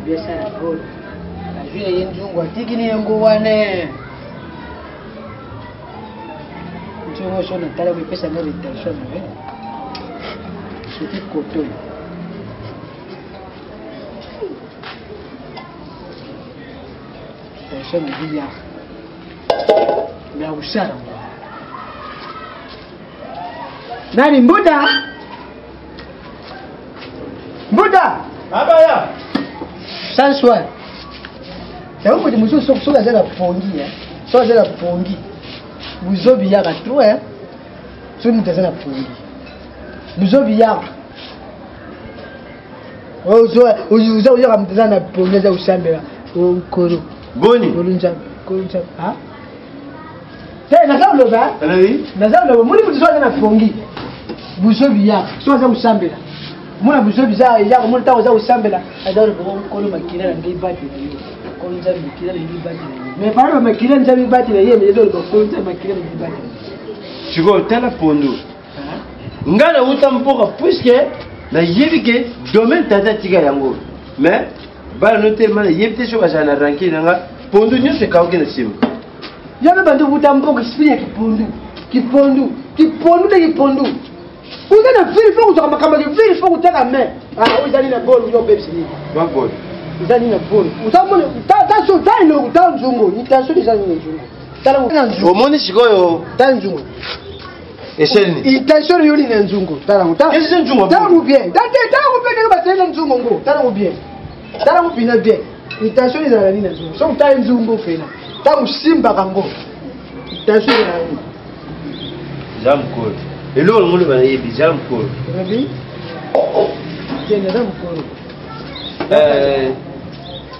Biasala bolo. Azwi na ye nzungu atiki ni yango wana. Nzungu so natala kopesa nga retention na ye. Soki koto. Tension na biya. Na usala. Nani mbuta? Mbuta! Abaya! Sanswa. Yango moto mosusu soki soki aza na pongi, hein. Soki aza na pongi. Buzobi yaka trop, hein. Soki moto aza na pongi. Buzobi yaka. Ozo ozo oyaka moto aza na pongi aza kosambela. Nkolo. Boni? Nkolo Nzambe. Nkolo Nzambe. Ah? Te naza koloba. Naza koloba moni moto soki aza na pongi. Buzobi yaka. Soki aza kosambela. Mona buzobi za yaka mona ntango aza kosambela aza koloba oh, nkolo makila na ngai batela yo. Nkolo Nzambe makila na ngai batela yo. Mais par makila Nzambe batela ye mais eza koloba nkolo Nzambe makila na ngai batela yo. Sikoyo tala pondu. Nga nawuta mboka puisque nayebi ke domaine tata atika yango mais bana no telema nayebi te soki azala na rancune na nga pondu nyonso ekauki na nsima. Yo mpe bandi okuta mboka esprit ya kipondu kipondu kipondu nde kipondu oza na ville fo kozwaka makambo ya ville fo kotaka mai ah, oyo ezali na bolo yo obebisi nini eza nini na bolo ozamona ta eloko ta nzungu ni tension eza nini na nzungu tala omoni sikoyo ta nzungu echelle nini intention yo nini na nzungu tala ngo tala Eza nzungu tala ngo bien tala te tala ngo bien ndenge basali na nzungu ngo tala ngo bien tala ngo pina bien intention ezalaka nini na nzungu soki otali nzungu pena ntango osimbaka ngo intention ezalaka nini eza mokolo eloko nango loba nayebi eza mokolo olobi te naza mokolo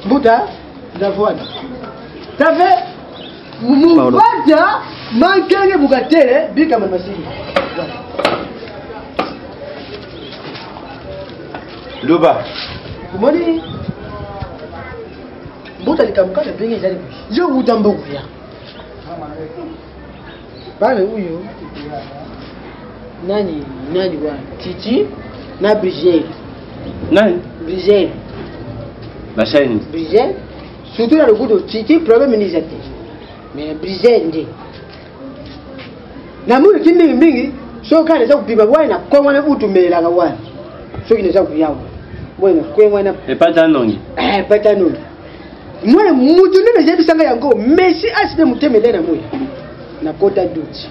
mbuta ndavwana tave mubata mankenge bukatele bikama masili loba omoni mbuta likambo kaka ndenge ezali yo wuta mbongo ya bana oyo nani nani wana titi na brigel nani brigel basali nini brigel surtout na lokuto titi problème nini eza te mais brigel nde namoniki mingi mingi soki kaka naza kobima wana na kwe wana utumelelaka wana soki naza koyawa mwana kwe wana epata nongi epata nongi mwana mutu nde nayebisanga yango messi asi nde motema elai na moi nakota duti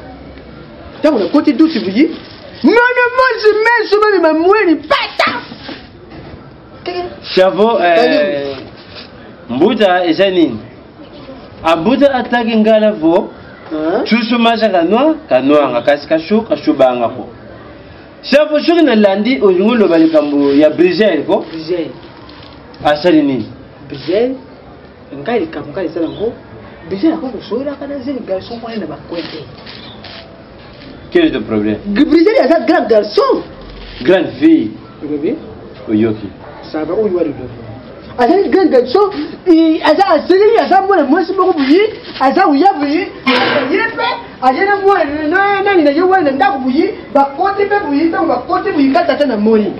ntango nakoti duti buyi mwana mwasi meso mabima mweni pata Chavo eh, mbuta eza nini? Abuta ataki ngala vo chusu maza kanwa kanwanga kasi kashu kashubanga ko. Chavo soki nalandi olingi oloba likambo ya Brisel ko? Brisel. Asali nini? Brisel ngai likambo ngai eza nango Brisel akoki kosololaka na zeli garçon wana na bacoin te. Quel est le problème? Brisel aza grand garçon. Grande fille. Olobi? Oyoki. Ça va oyo wali lobi. Azali grand garçon, aza aseleli aza mwana mwasi moko boye, aza oya boye, ye mpe aye na mwana nani na ye wana na ndako boye, bakoti mpe boye, ntango bakoti boye kaka tata na moni.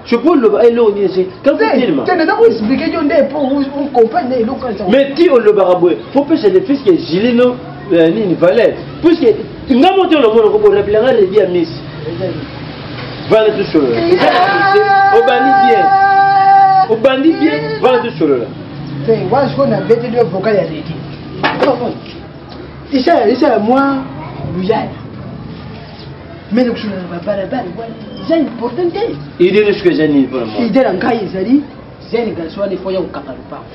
Je peux loba eloko nini ese kaka te naza koexplike yo nde po ocomprendre nde eloko mais ti olobaka boye fo pesa le fils ke gilino nini valeur puisque nga moto olomona ko borapela nga redi ya miss vana tosolola obandi bien obandi bien vana tosolola te wana sikoyo nabeteli yo vocal ya redi isa isa mwa luyala mene kosolola na babalabala wana eza important te ide no sikoyo eza nini mpona mwa ide na ngai ezali zeni garçon wana ifo ya kokanga lopango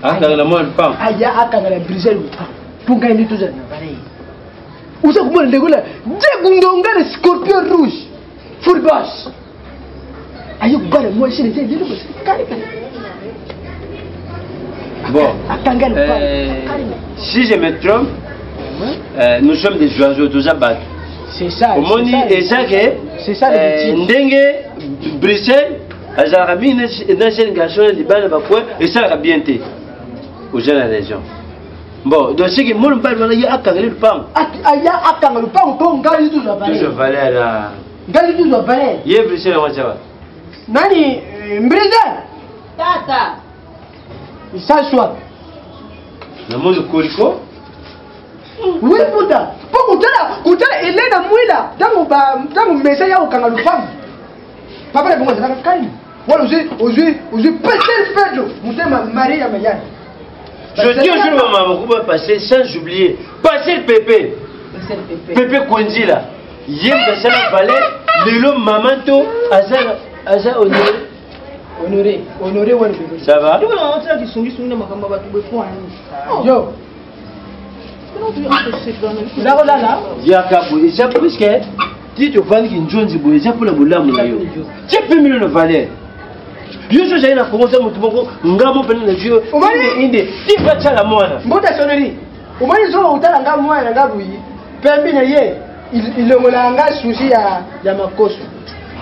akanga na mwa lopango aya akanga na brise lopango mpo ngai nde tozala na bana ye oza komona ndeko na jekundonga na scorpion rouge full bus aye kobala mwasi na eza elelo kale Bon, akanga lopango si je me trompe, nous sommes des oiseaux, toza bato. C'est ça. Omoni eza ke C'est ça le métier. ndenge Bruxelles azalaka mingi na jeune garçon na libala bacoin esalaka bien te. Oza na raison. Bon, donc c'est que mwana mobali wana ye akangeli lupango. Aya akanga lupango mpo ngai tozwa Tozwa valeur. valeur. Ngai tozwa valeur. Ye Bruxelles yango aza wapi? Nani mbrize? Tata. Isaswa. Namoni koliko. Oui mbuta. Po kutala kutala Elena Mwila tango ba tango mesa ya okanga lupango. Papa na bongo azalaka calme. Wala ozwi ozwi ozwi Peter Pedro mutema Maria Mayani. Je dis aujourd'hui maman Kuba passer sans oublier. Passer le pépé. Pépé Kwanzila. Ye asala valeur lelo maman to aza aza honoré. Honoré, honoré wana bébé. Ça va? Yo na otala kisungi sungi na makambo bato boye po ani. Yo. Nakolala. Yaka boye eza puisque ti tovandi kinzonzi boye eza mpona bolamu na yo. Tie pemelo na valeur. Yo so ozali na Congo oza moto moko ngambo mpena na yo inde ti batyala mwana. Mbota sonnerie. Omoni zo otala nga mwana na nga boye pembe na ye ilongola nga susi ya ya makoso.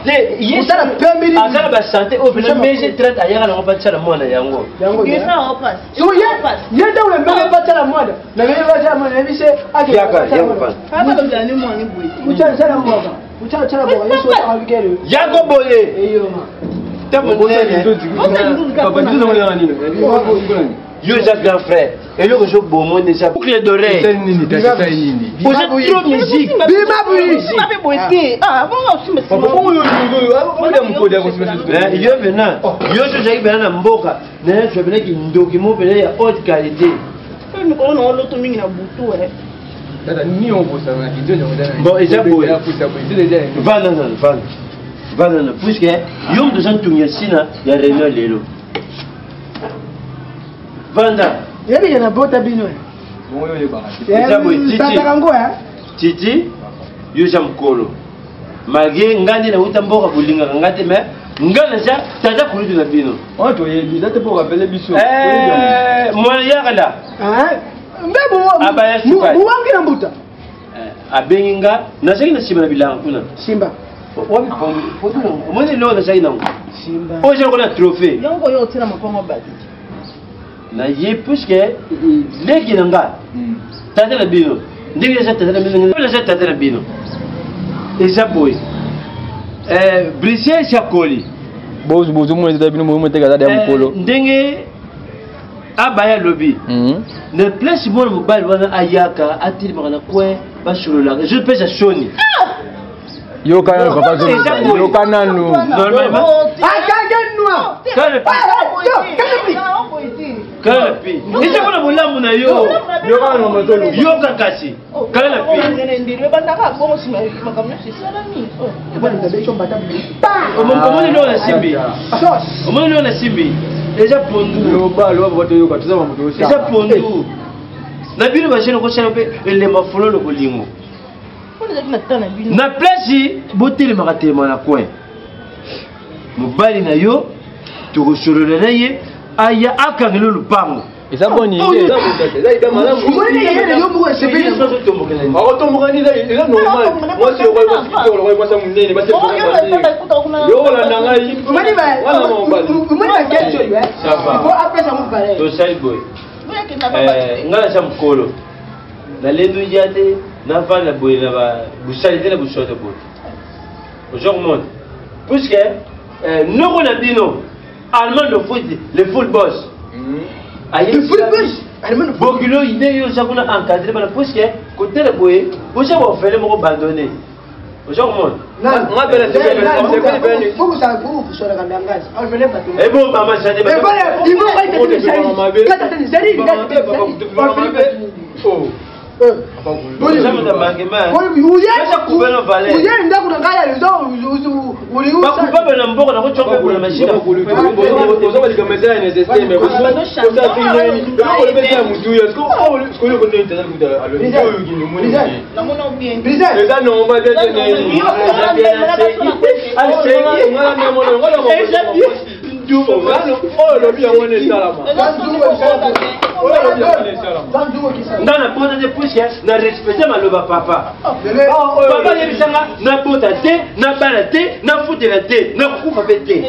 Te ye Otala pembe ni aza na basante oyo mpena mege 30 ayaka nango batyala mwana yango. Yango. Yesa opas. So ye ye ntango na mbele batyala mwana na mbele batyala mwana na bise ake. Yaka yaka pasi. Papa lo ni mwana boye. Utyala tyala mwana. Utyala tyala mwana yesu akabikele. Yako boye. Eyoma. Te monene. Yo eza grand frère. Eloko ezoboma eza boucle d'oreille. Oza trop musique. Bima boye. Simba boye te. Ah, bongo osimba simba. Yo vena yo so ozalaki mpena na mboka nayazwa mpena kindoki mo mpena ya haute qualité. Pe mikolo na oloto mingi na butu eh. Bon, eza boye. Vanda nano, vanda vanda nano puisque yo moto oza ntungi ya nsina ya réunion lelo. Vanda. Yebike na bota bino. Eza boye titi. Tataka ngo eh. Titi yo eza mokolo malgré nga nde nauta mboka bolingaka nga te mais nga naza tata kulutu na bino. Mwana yaka la. Mbe Abaya sukali. buwangi na mbuta. Abengi nga nazalaki na nsima na bilanga kuna. Simba. Wapi pondu nango omoni eloko nazalaki nango Simba. oyo eza lokola trophée. Yango yo otela mapango bato. Na ye puisque leki na nga tata na bino ndenge eza tata na bino eza tata na bino eza boye Bruxelles akoli bozomona tata bino bomona tata ya mokolo ndenge abaya lobi na place mwana mobali wana ayaka atelemaka na coin basololaka je pesa soni. Yoka nanu papa zoloba yoka nanu. Normalement Akage noir. Kala pi eza mpona bolamu na yo. Yoka nanu mama zoloba. Yoka kasi kala pi omoni eloko na simbi omoni eloko na simbi eza pondu. Loba loba papa toyoka toza mamoto eza pondu na bino bajeune okosala mpe elemba fololo bolingo na place botelemaka telema na coin mobali na yo tokosolola na ye aya akangela lupango. Eza boni idée. Omoni yo moko esepeli. Akotomboka nini? Eza normal mwasi lokola mwasi kitoko lokola mwasi ya monene basi yo olanda ngai. Omoni ba omoni ba question yo eh. Ça va. Il faut apesa ngo valeur. Tosali boye ngai naza mokolo nalendu ya te navanda boye na busali te na busoto boye ozo komona puisque noko na bino allemand le foot le full boss. Le full boss. Allemand le full. Bokilo ide yo oza kuna encadré bana puisque kotela boye oza baofele moko bandone oza komona. Ebo mama sade. Bakupa na mboka nakocoka na machine. Oza balikama eza ya nécessité mais eza normal te. Oyo olobi yango wana esalama. Nga nabota te puisque na respecte maloba papa. Papa ayebisanga nabota te nabala te nafutela te nakokufa mpe te.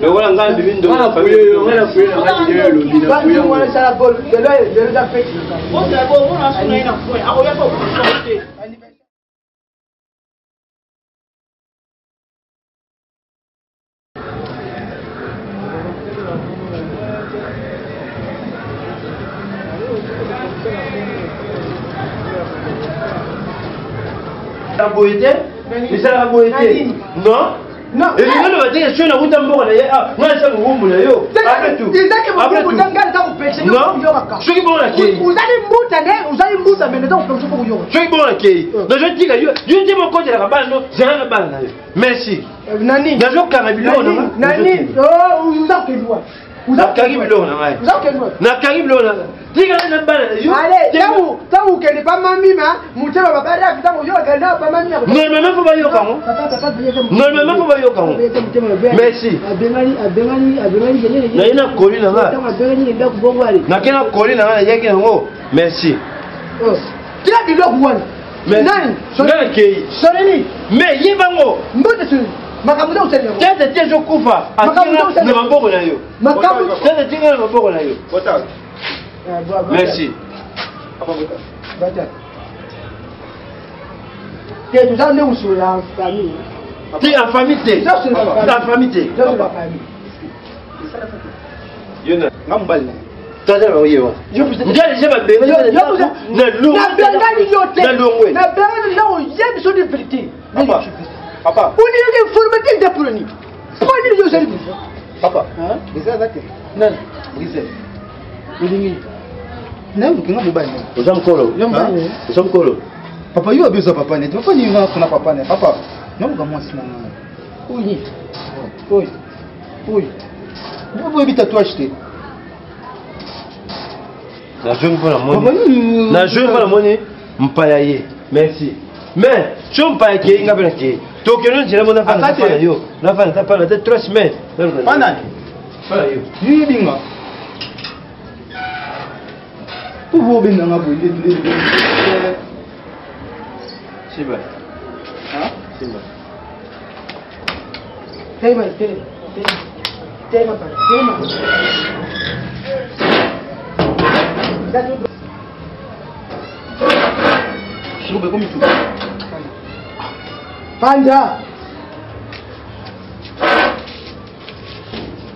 Lokola ngai bimi ndoki. Ozala bo omona suna ye na coin akoya mpe okosorte. Boye te, ezalaka boye te, non. Elingi oloba te soki nakuta mboka na ye, ngai eza mowumbu na yo. Soki bongo nakei, ozali mbuta nde ozali mbuta, mais eza kopekisa mpo koyoka. Soki bongo nakei, nazotika yo, yo te mokotelaka bana no, zala na bana na yo. Merci. Nani? Nazokanga biloko na ngai. Nani? Oza kokendwa. Nakangi biloko na ngai, nakangi biloko na ngai, tikala na bana na yo. Ntango ntango okende pa mamima motema babarafi, ntango yo okende pa mamima. Normalement faut bayoka ngo, normalement faut bayoka ngo. Merci. Naye na koli na ngai, nake na koli na ngai, nayaki nango. Merci. Tika biloko wana. Nani? Ngai nakei. Soleni. Mais ye bango. Mbote soleni. Makambo nde osali yango. Tete te, ezokufa atinga na maboko na yo. Makambo tete tinga na maboko na yo. Merci. Te, toza nde kosolola en famille. Te, en famille te, en famille te. Toza famille. Yo na nga mobali na tata na oyewa ngai deja babengani nabengani yo te. Na longwe. Nabengani na oyebi so de vérité. Papa, papa. Olingi informatique de puroni mpo nini yo ozali? Papa, Brisel aza te. Nani? Brisel. Olingi nayokinga mobali na Oza mokolo, oza mokolo. Papa, yo abi oza papa nete papa nini nga kuna papa ne papa naluka mwasi na ngai. Oyo oyo oyo. Boyebi tatouage te. Nazongi mpo namoni, nazongi mpo namoni mpaya ye. Merci. Mais so mpaya kei, nga mpe nakei, tokende nzela mo nafanda na yo, nafanda panda te 3 semaines. Panani? Panda yo. Yibinga po bobenganga boye nde. Simba, simba. Telema, telema, telema, telema. Sikobe komi tuka. Panda.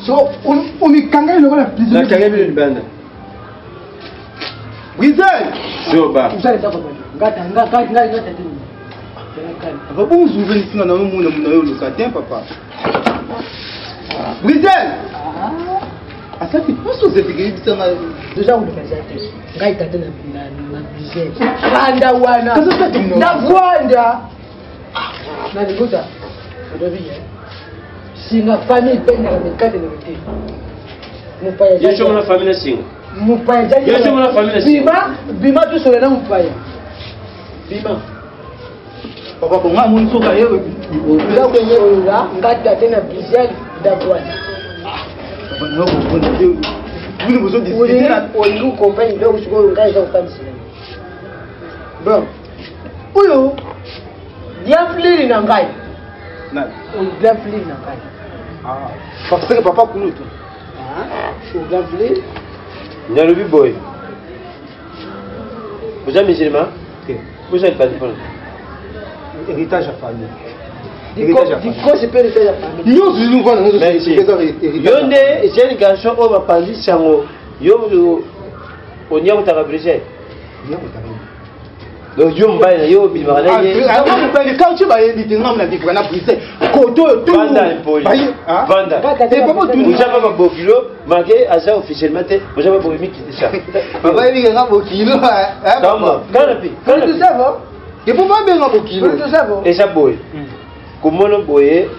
So omikangeli lokola prison. Nakangi bino libanda. Brisel. Zoba. Ozali ndako ngata ngata ngata te. Papa, bonjour, nisinga na yo mona mona yo oluka te papa. Brisel. Asati poso ozepekeli bisanga. Toza koluka eza te. Ngai tata na Brisel. Panda wana. Na vwanda. Na lingota. Odobi. Singa famille bendaka mikate na te. Mopaya. Yo sio famille na singa. Mopaya. Yo sio famille na singa. Bima, bima tusola na mopaya. Bima. Papa, bonga amoni soka ye. Oza kwenye oyola nga tate na Brisel d'Avoine. Bino bozodiscuter. Olingi okomprendre biloko sikoyo ngai eza kofandisela. Bon. Oyo diafliri na ngai. Nani? Oyo diafliri na ngai. Ah. Parce que papa kulutu. Ah, oyo diafliri. Nalobi boye. Oza musulman? Te. Oza libandi mpona? Héritage ya famille. Dikosi mpe héritage ya famille. Nyonso ezovanda nyonso eza héritage. Yo nde jeune garçon oyo bapanzi sango, yo oniakotaka Bruxelles. Donc yo mobali na yo obimaka na ye. Mobali quartier bayebi te ngam na vivre na Bruxelles koto oyo. Vanda impoli, vanda. Oza pa babokilo make aza officiellement te, oza pa boki mikitisa. Papa yebi nga bokilo. Kama kana pi. Epo babenga bokilo. Eza boye komona boye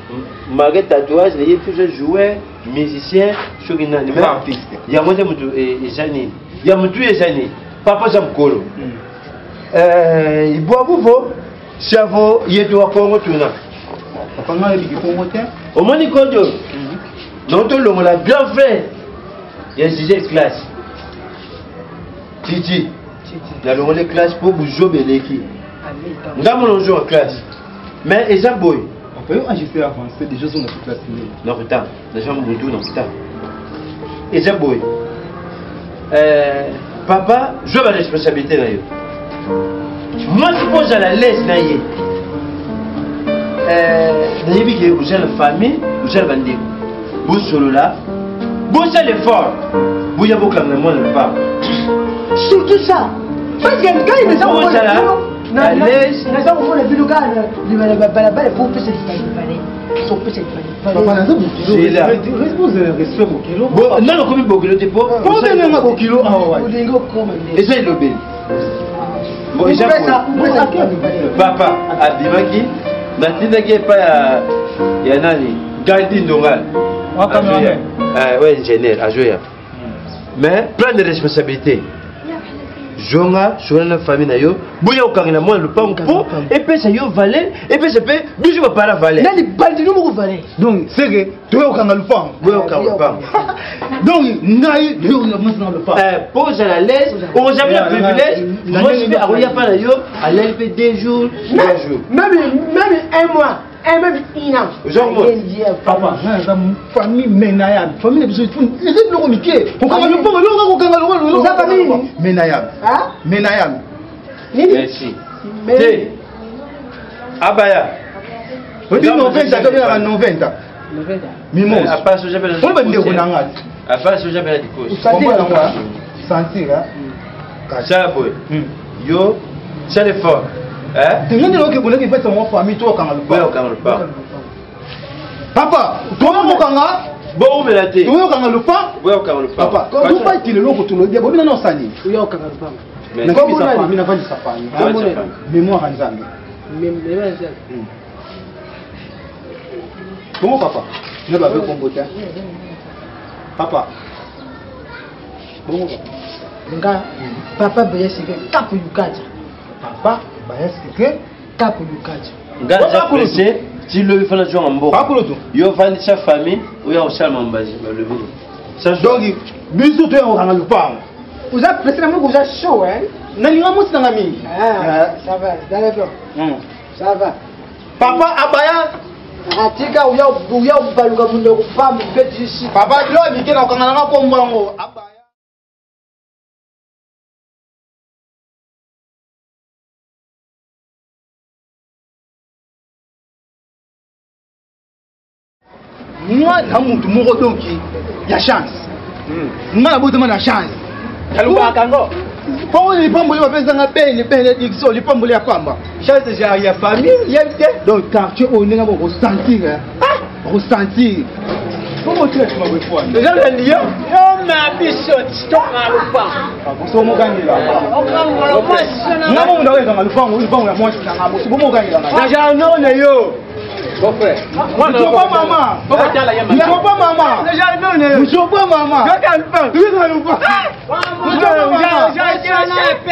make tatouage na ye, toujours joueur musicien soki nani yango te. Motu eza nini ya motu eza nini? Papa aza mokolo ibwabuvo savo yetu wa Kongo tuna. Papa, ngai yebiki Kongo te. Omoni kojo donc tolongola grand frère ya Gisele classe titi, nalongoli classe mpo buzoba eleki nga mona ozonga classe, mais eza boye. Papa, yo âge ese avancé déjà, ozonga su classe nde? Nakotanga naza mobutu, nakotanga eza boye. Papa, zwa baresponsabilité na yo. Mwasi mpo ozala lese na ye, nayebi ke oza na famille, oza na bandeko, bosolola, bosala effort. Boya bokanga mwana lupango. Surtout ça. Parce que quand il eza Ozala à l'aise. Naza komona bino kaka na balabala po opesa lipalipale. Opesa Papa, naza bokilo. Zela. Respect bokilo. Bo nano komi bokilo te po. Po obenga bokilo awa wapi? Olingi okoma nde. Eza elobeli. Bon, eza Opesa boye. opesa lipalipale. Papa abimaki natindaki epai ya ya nani Gandi Ndongal. Wa cameraman. Ouais, ingénieur azoya. Mais plein de responsabilités. Zonga solo na famille na yo boya kokangela mwana lupango mpo epesa yo valeur, epesa mpe biso bapara valeur. Nani bandino moko valeur. Donc c'est que toyokanga lupango. Boya kokanga lupango. Donc ngai toyokanga mwasi na lupango. Mpo ozala à l'aise, okozala na privilège, mwasi mpe akoya mpa na yo alali mpe 2 jours, 3 jours. Même un mois, un même un an. Genre moi. Papa, ngai naza famille menayam, famille na biso eza biloko mike. Kokanga lupango, eloko kokanga lupango. Oza famille nini? Menayam. Hein? Menayam. Nini? Merci. Te abaya. Oyebi 90, tobengaka 90. Mimose. Oyo bandeko na ngai. Apa soja bela dikosi. Comprends yango, hein? Sentir, hein? Sala boye. Yo sala effort. Hein? Ndenge nini oke boleki epesa mwa famille toyokanga Boya lupango. kokanga lupango. Papa, toyokanga Boumela te. toyokanga lupango. Boya kokanga lupango. Papa, tobatela eloko tolobi, bobi nano osani. Oya okanga lupango. Merci. Nakobisa famille, navandisa famille. Navandisa famille. Mémoire ya Nzambe. Bongo papa, ne babe kombo te. Papa. Bongo papa. Nga papa Bayasike kapu yukaja. Papa, bayasike. Kapu yukaja. Nga naza pressé ti lobi fana zonga mboka. Pakulutu. Yo vandisa famille oya kosala mambazi balobi. Donc biso toyokanga lupango. Oza pressé na moko oza chaud hein? Nalinga mwasi nanga mingi. Ah, ça va, d'accord. Ça va. Papa abaya. Atika uya uya baluka munoko pambu beti ici. Papa bilo mike na kokanga nanga kombo yango. Abaya. Nga na mutu moko donc ya chance. Nga nabotama na chance. Alobaka yango. Mpo lipamboli bapesanga bene benediction, lipamboli ya pamba. Chance ya famille yebi te. Donc quartier oyo ndenge bokosentir, hein? Bokosentir. Bongo tina nsima boye fwa. Eza na liyo. Yo ma biso tonga lupango. So mokangela. Okangolo mwasi na Nga mo ndawekanga lupango, lupango ya mwasi na nga boso bomokangela nga. Na jano na yo. Beau-frère. Musopa mama. Musopa mama. Musopa mama. Yoka lupango. Yoka lupango. Musopa mama.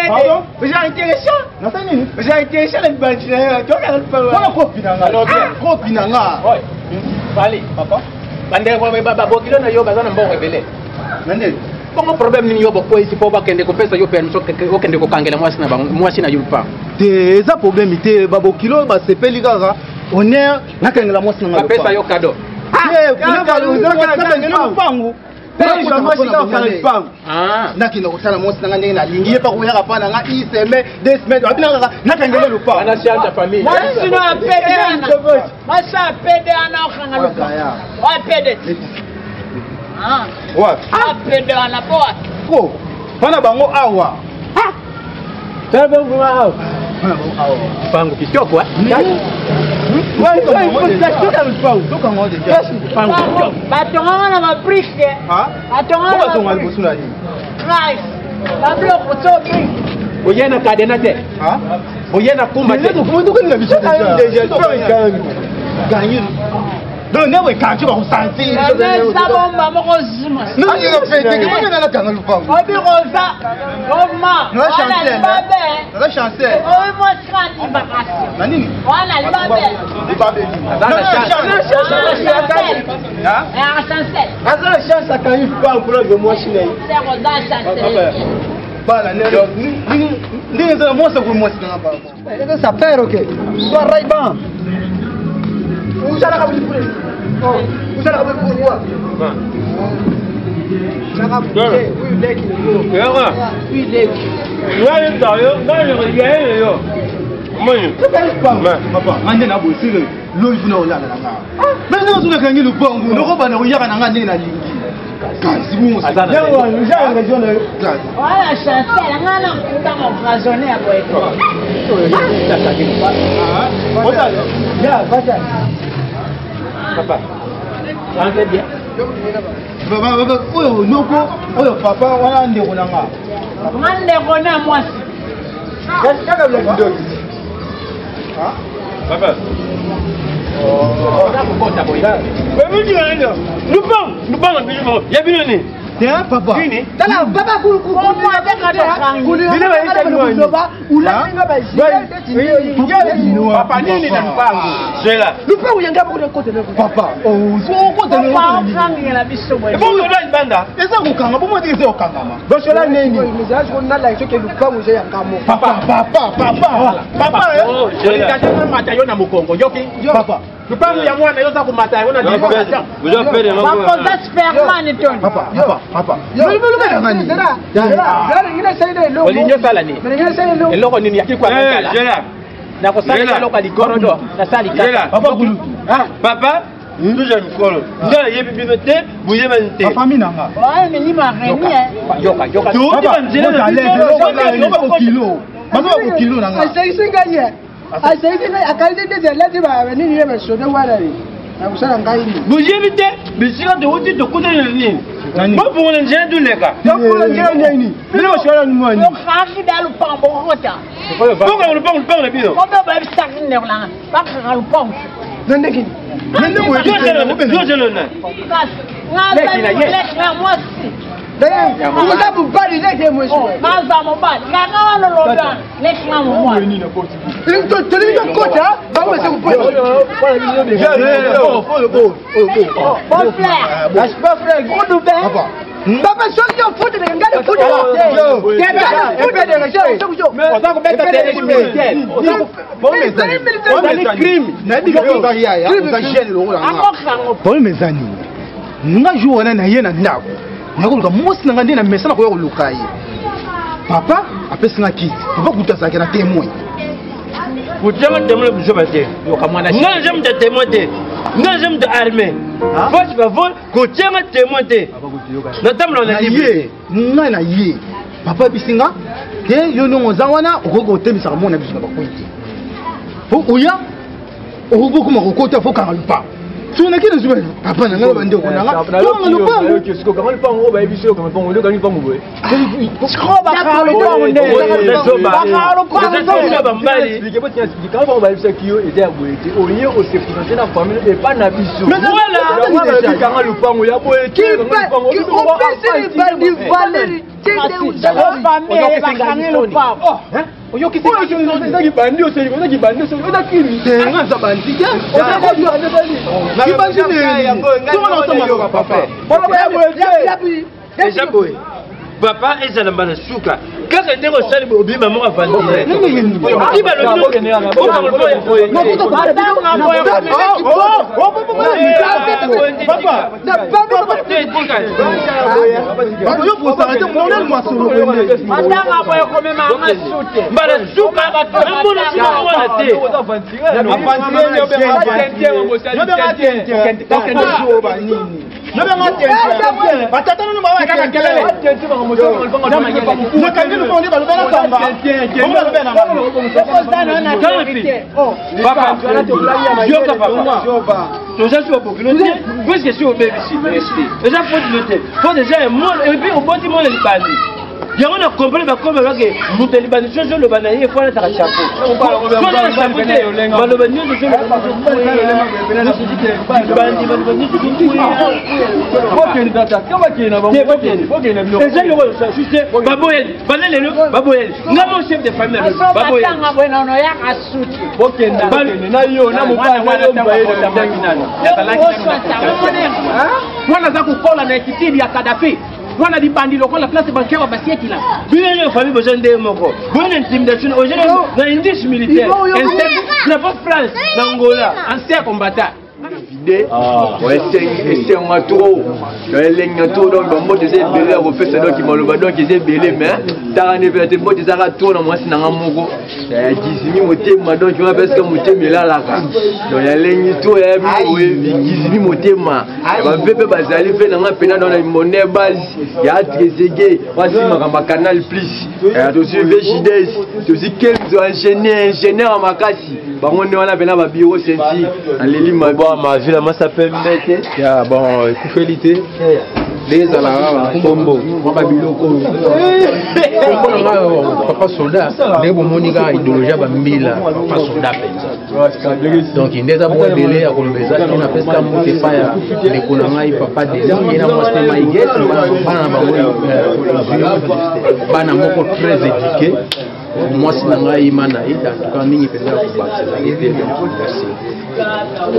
Pardon? Oza intéressant. Nasali nini? Oza intéressant na libandi na yo. Yoka lupango. Mpona kopi na nga. Kopi na nga. Oye, Fally. Papa. Bandeko babokilo na yo baza na mbongo ebele. Nande. Bongo problème nini yo bokweyisi mpo bakende kopesa yo permission okende kokangela mwasi na bango mwasi na yo lupango. Te eza problème te, babokilo basepeli kaka honneur nakangela mwasi na nga. Bapesa yo cadeau. Nakangela lupango. Ah. Nakende kosala mwasi na nga ndenge nalingi ye mpa koyaka mpa na nga une semaine, 2 semaines abina kaka nakangela lupango. Wana science ya famille. Mwasi no apede ana. Mwasi apede ana okanga lupango. Apede. Ah. Wapi? Apede ana po wapi? Ko mpana bango awa. Tala bango vraiment awa. Mpana bango awa. Lupango kitoko eh. Tokanga deja. Lupango kitoko. Batongaka na babrike. Batongaka na Batonga babrike. liboso na nini? Nice. Babiloko to brike. Oye na kadena te. Oye na kumba te. Tokanga biso deja. Gagner. Donc ne boye quartier bakosentir. Eza bomba moko zuma. Nakanga lupango. Obi rosa. Oma. Naza Wana chancel. libabe. Naza chancel. Obi mwasi kaka libakasi. Na nini? Wana libabe. Libabe. Aza na chance. Chancel. Aza na chance akangi lupango mpona ke mwasi na ye. Rosa chancel. Bana ndenge eza na mwasi akomi mwasi nanga papa. Eza sapeur ok. Soit Ray-Ban. Uzalaka buli pure. Oh, uzalaka buli pourquoi? Uzalaka buli oui leki. Yoka. Oui leki. Ngai tayo, ngai yaye yo. Moni. Papa, nga nde na bosile loyi funa olala na nga. Mais ndenge ozonakangi lupango, nokobanda koyaka na nga ndenge nalingi. Kasi bongo Aza na Yango wana, eza na raison na yo. Kasi. Wala Chantal, nga na kuta empoisonné ya boye te. Ya, bata. Papa. Rentrez bien. Oyo noko, oyo papa, wana ndeko na nga. Nga ndeko na mwasi. Kasi kaka bila kindoki. Papa. Oza kokota boye. Lupango, lupango biso ya bino nini? Te papa. Nini? Tala, papa, kulu, kulu, kulu, kulu, Bino bayisa kulu, mwani. kulu, ulatinga ba gilet, Papa nini na lupango? Zela. Lupango yanga boko kote na Papa, okota Papa okangela biso boye. Ebongo ola libanda. eza kokanga bongo teke eza kokangama. Bosola nini? Mais ko nala soki lupango eza yanga moko. Papa, papa, papa, papa, eh. Oh, Zela. Olinga mata yo na mokongo yoki. Papa, Lupango ya mwana yo oza komata yango na divorce. Boza pere moko. Bakoza spermane toni. papa, papa, papa. Loba na ngani. Olingi osala nini? Eloko nini yaki kwa Eh, ngala? Zela. Nakosala Zela. eloko ya ligorodo, nasali Zela. kaka. Papa Kulutu. Papa, tuza mikolo. Ngai nayebi bino te, boyebani te. Bafami na nga. Oyo milimo reni eh. Yoka, yoka. Touti banzela na biso. Bokilo. Baza bokilo na nga. Asekisi ngai ye. Asekisi ngai akanisi ndeti alati ba nini ye basode wana ni. Nakosala ngai nini? Boyebi te, bisika touti tokutani na nini? Nani? Bofongola nzela toleka. Bosola nzela nini? Bino bosola mwani. Okangaki da lupango bokota. Bokanga lupango, lupango na bino. Kombe bayebisaki ndeko na nga. Bakanga lupango. Na ndenge nini? Nende boye. Yo zela na. Kasi nga Leki na ye. leki na mwasi. Oza mobali leki mwesi. Nga za mobali. Nga nga wana lobi wana. Leki na mobali. Tolingi tokota bango base kopota. Bon frère. Kasi pas frère, gros doubin. Papa. Papa soki yo futeleka ngai Oza kobeta tele militaire. Ozali crime. Nayebi kaka oza yaya, oza jeune lokola nga. Akokanga. Problème eza nini? Nga jour wana na ye na ndako. Nakoluka mwasi na nga nde na mesa nakoya koluka ye. Papa apesi nga kiti. Papa kutu azalaki na témoin. Kutianga témoin biso ba te. Yoka mwana. Ngai naza moto ya témoin te. Ngai naza moto ya armée. Force bavol, kotianga témoin te. Natambola na Na libre. ye, ngai na ye. Papa abisi nga te yo ndongo oza wana okoki kotemisaka mwana biso na bakwei te. Po oya okoki kokoma kokota fo kanga lupango. Soki nake nazwi papa na ngai na bandeko na nga tokanga lupango. Kanga lupango oyo bayebi biso kanga lupango, oyokangi lupango boye. Bakanga lupango nde. Bakanga lupango nde. Bambali. Explique, botinga explique. Kanga lupango bayebisaki yo eza ya boye te. Oye ose présenter na famille epa na biso. Voilà. Kanga lupango ya boye te. Kanga lupango. Opesi libandi valeri Famille bakangi lupango. Oyoki Oyo bandi oseli, oza bandi oseli, oza kimi. Te nga aza bandi te. Kibandi nini? Songo na osoma loka papa. Eza boye. Papa ezala mbala suka. Kaka ndenge osali boye obima moko avantire. Ti balobi okanga lupango ya boye te. Te, tika. Yo bosaka te monel masolo boye. Matanga boye komema nga sute. Mbala suka namona sima mwana te. Batata nanu babanakangi lupango nde balobela kamba. Bango balobela na Okozana na autorité. Papa, yoka papa. Toza si babokilo te, puisque si obebisi. Eza faute no te. Faute eza ya mwana, et puis oboti mwana libandi. Yango na comprendre bakoma bake moto ya libandi soki oloba na ye fo alataka chapeau. Soki alataka chapeau te, maloba nyonso soki libandi maloba nyonso Bokende tata, kama bakende na bango, bokende, bokende na bino. eza eloko juste baboyeli banda lelo baboyeli nga mo chef de famille na So bino baboyeli batanga boye na onoyaka suti. Bokende, bokende na yo, na mobali, na yo mbaye, na mobali nani. Mwana aza kokola na attitude ya Kadhafi. Mwana libandi lokola place bankewa basiekila. bino nyonso famille boza ndenge moko boye na intimidation oza na indice militaire drapeau France na Angola Ancien combattant. vide esenga trop donc elengi na trop donc bambote eza ebele ya kopesa donc maloba donc eza ebele mais taka nde mpena te mbote ezaka trop na mwasi na nga moko gizimi motema donc wana presque motema elalaka donc yalengi trop yayebi gizimi motema bave mpe bazali mpe na nga mpena donc na monnaie base ya tresege wasimaka macanal plus tozwi vgides tozwi kenzo ingénieur ingénieur ya makasi bango nde wana mpena babiro senti aleli mavila masa pembe te ya bon ekufeli te nde ezalaka bakombo mwa babiloko oyo kombo na nga papa soldat ndenge bomoni kaka idéologie ya bambila papa soldat mpenza donc nde eza bongo ebele ya koloba eza te napesika mbote epai ya ndeko na ngai papa denis ye na mwasi te maiget bana na bango bana moko très éduqué mwasi na ngai mana ye en tout cas mingi mpenza ya kobakisa ezali te merci.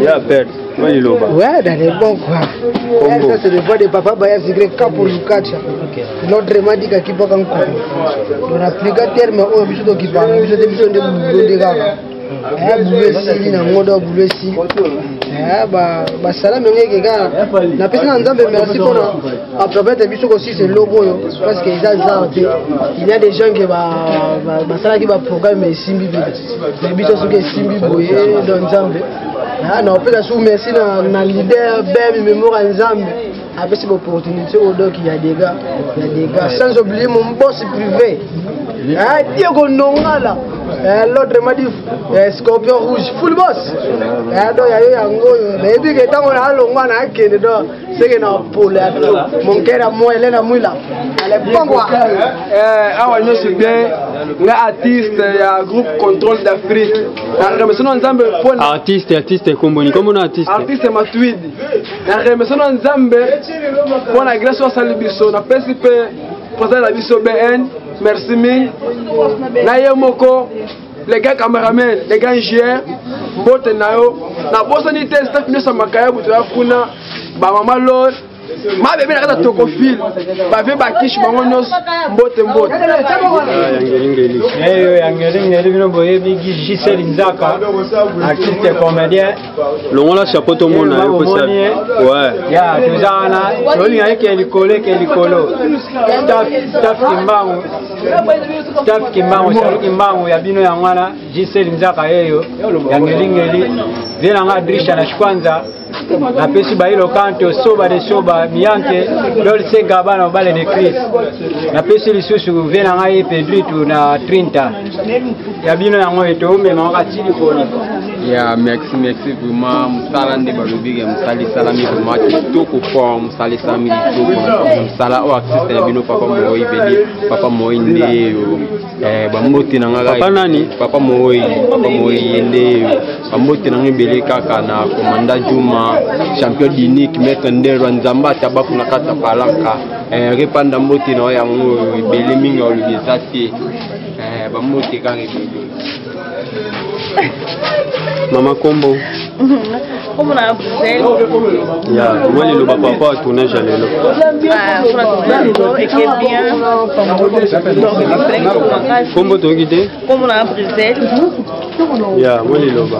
Ya père, moi liloba. Ouais, dans les bons quoi. Eh, ça c'est le voix de papa Baya Sigre Kapo Lukacha. Notre m'a dit qu'il peut encore. On applique terme oyo biso tokipana biso te biso nde bulo nde kaka. Eh, bulo esili na ngodo bulo esili. Eh, ba basalami yango eke kaka. Napesi na Nzambe merci mpona apermettre biso kosisa eloko oyo parce que eza hasard te. Il y a des gens qui ba basalaki ba programme mais esimbi te. Mais biso soki esimbi boye donc Nzambe. Ah, na opesa su merci na, na leader Bem Mémoire ya Nzambe apesi ba opportunité oyo donc ya dégâts ya dégâts sans oublier mon boss privé ah, Diego Nongala eh, l'autre m'a dit eh, Scorpion rouge full boss eh, donc ya yo yango oyo nayebi ke ntango nalongwa nakende donc seke na polo ya to mon cœur à moi Elena Mwila allez bon quoi. Eh, awa nyonso bien nga artiste ya groupe contrôle d'Afrique na remercie na Nzambe mpo artiste artiste komboni kombo na artiste artiste Matuidi na remercie na Nzambe mpo na grâce oyo asali biso napesi mpe président na biso BN merci mingi na ye moko les gars cameraman les gars ingénieur mbote na yo nabosani te staff nyonso ya makayabu toya kuna bamama lor mabebe na kati ya tokofile bave bakishi bango nyonso mbote mbote yangelingeli eyo yangelingeli bino boyebi gisel nzaka artiste comédien longola chapeau tomona yo kosa ouais ya toza wana tolinga eke likolo eke likolo staff staff kimbangu staff kimbangu salu kimbangu ya bino yango wana gisel nzaka yeyo yangelingeli vie na nga drisha na shikwanza napesi bailo kanto soba de soba miyanke lolsega bana mobale de cris napesi lisusu vie na ngai pedritu na 30 ya bino yango etoomema kaka ti likolo ya merci merci vraiment mosala nde balobi ke mosala esalami vraiment kitoko fort mosala esalami kitoko mosala oyo artiste na bino papa moi beli papa moi nde eh, bambote na nga papa nani papa moi papa moi ye nde bambote na nga ebele kaka na komanda juma champion d'unique maître nderwa nzambe atabaku na kati ya palanka eh, repanda mbote na yo yango ebele mingi olobi eza te eh, bambote kaka ebele. Mama kombo Kombo na Bruxelles. Ya mwa liloba par rapport à tournage ya lelo. Ah, mpona tournage lelo eke bien. Donc esalaki kitoko makasi. Kombo toyoki te? Kombo na Bruxelles. Ya mwa liloba.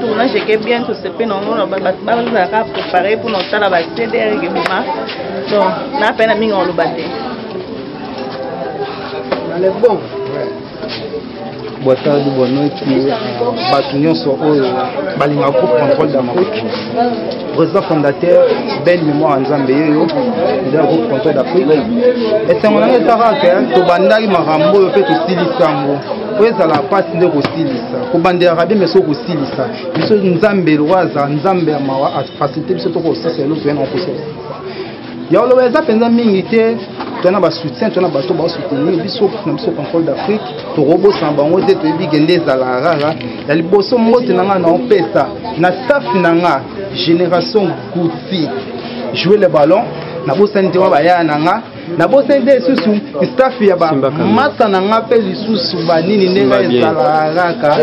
Tournage eke bien tosepe na yango bato bazalaka préparé mpona kotala ba CDR ekebima. Donc na pena mingi oloba te. Allez bon. Boa tarde, boa noite. Bato nyonso oyo balingaka groupe contrôle d'Afrique. Président fondateur Ben Mémoire ya Nzambe yeyo leader groupe contrôle d'Afrique. Esengo na ngai eza kaka tobandaki makambo oyo mpe tosilisi yango. Oyo ezala mpasi nde kosilisa. Kobandelaka bien mais soki kosilisa. Biso Nzambe lokola azala Nzambe ya mawa afacilite biso tokosilisa eloko ya na kosilisa. Ya koloba eza mpenza mingi te toza na basoutien toza na bato baosoutenir biso na biso contrôle d'afrique tokobosana bango te toyebi ke nde ezalaka kaka ya liboso mbote na ngai naopesa na staff na nga génération guti jouer le ballon nabosani te wa bayaya na nga nabosani te lisusu staff ya bamasa na nga mpe lisusu banini ndenge ezalaka kaka.